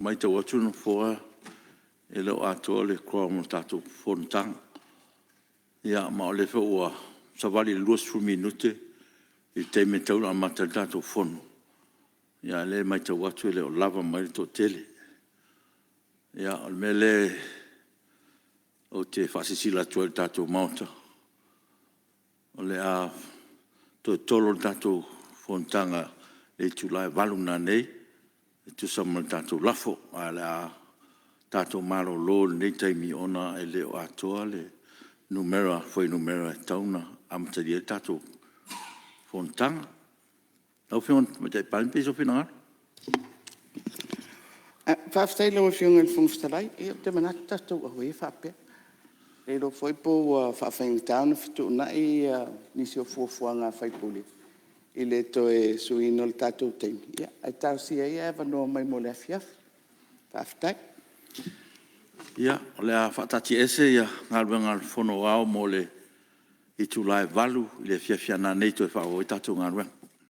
Matau atu le Nofoa e le o atoa le quorum o le tatou fonotaga. Ia ma o lea foi ua savali i le 20 minute i le taimi e tatau ona amata ai le tatou fono, a o lea e matau atu e le o lava mai le toatele. Ia, o le mea lea ou te faasilasila atu ai i le tatou Maota, o le a toe tolo le tatou fonotaga i le itula e 8:00 nanei e tusa ma le tatou lafo. Ae o le a tatou malolo i lenei taimi ona e le o atoa le numera fuainumera e tatau ona amatalia ai le tatou fonotaga. Lau Afioga i le Tamaitai Palemia, pe i ai sou finagalo. Faafetai i lau Afioga i le Fofoga Fetalai. Ia ou te manatu tatou aua ia faapea. Le iloa foi po ua faafaigata ona fetuunai nisi o fuafuaga a sui usufono i le toe suiina o le tatou taimi, ae talosia ia ae avanoa mai mo le afiafi. Faafetai. Ia, o le a faataatiaese Galuega a le Fono Aoao mo le itula e 8:00 i le afiafi a nanei e toe faaauau ai tatou galuega.